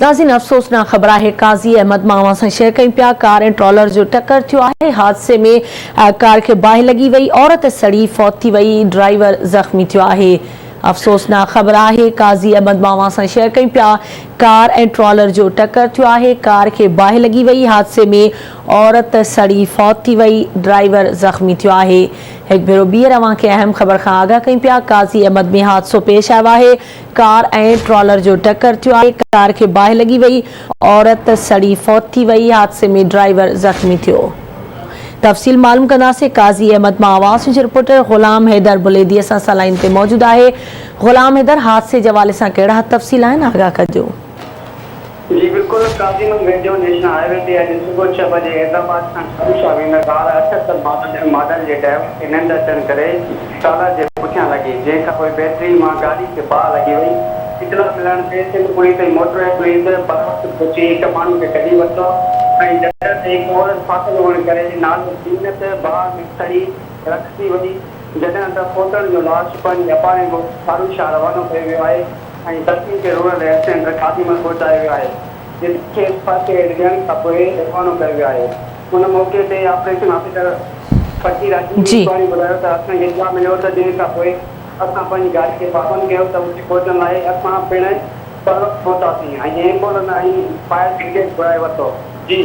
ناظرين افسوسناڪ خبر آهي قاضي احمد مان اوهان سان شيئر ڪيون پيا ڪار ۽ ٽرالر جو ٽڪر ٿيو آهي حادثي ۾ ڪار کي باهه لڳي وئي عورت سڙي فوت ٿي وئي ڊرائيور زخمي ٿيو آهي افسوسناڪ خبر آهي قاضي احمد مان اوهان سان شيئر ڪيون پيا ڪار ۽ ٽرالر جو ٽڪر ٿيو آهي ڪار کي باهه لڳي وئي حادثي ۾ عورت سڙي فوت ٿي وئي ڊرائيور زخمي ٿيو آهي هڪ ڀيرو ٻيهر اوهان کي اهم خبر کان آگاهه ڪيون پيا قاضي احمد ۾ حادثو پيش آيو آهي ڪار ۽ ٽرالر جو ٽڪر ٿيو آهي، ڪار کي باهه لڳي وئي، عورت سڙي فوت ٿي وئي، حادثي ۾ ڊرائيور زخمي ٿيو. تفصيل معلوم ڪنداسين قاضي احمد مان آواز نيوز رپورٽر غلام حيدر بليدي اسان سان لائين تي موجود آهي، غلام حيدر حادثي جي حوالي سان ڪهڙا تفصيل آهن آگاهه ڪجو. جي بلڪل قاضي احمد ويجهو نيشنل هاء وي تي اڄ صبح ڇهه بجي حيدرآباد کان ٺاروشاه شاهه ويندڙ ڪار 78 ماڊل جي ڊرائيور کي ننڊ اچڻ ڪري ٽرالر جي پٺيان لڳي جنهن کانپوء بيٽري مان گاڏي کي باهه لڳي وئي اطلاع ملڻ تي Sindh police ۽ motor V police بروقت پهچي هڪ ماڻهو کي ڪڍي ورتو ۽ جڏهن ته هڪ عورت ڦاٿل هئڻ ڪري نالو زينت باهه ۾ سڙي رک ٿي وئي جڏهن ته فوتڻ جو لاش پنهنجي اباڻي ڳوٺ ٺاروشاه روانو ڪيو ويو آهي. ۽ زخمي کي rural health centre Qazi Muhammad پهچايو ويو آهي جتي کيس فرسٽ ايڊ ڏيڻ کانپوء روانو ڪيو ويو آهي. ان موقعي تي آپريشن آفيسر فقير عظيم جي. ميرپاڻي ٻڌايو ته اسان کي اطلاع مليو ته جنهن کانپوء اسان پنهنجي گاڏي کي پابند ڪيو ته اتي پهچڻ لاء اسان پڻ بروقت پهتاسين ۽ ايمبولنس ۽ فائر برگيڊ گهرائي ورتو. جي.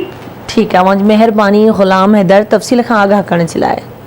ٺيڪ آهي اوهان جي مهرباني غلام حيدر تفصيل کان آگاهه ڪرڻ جي لاء.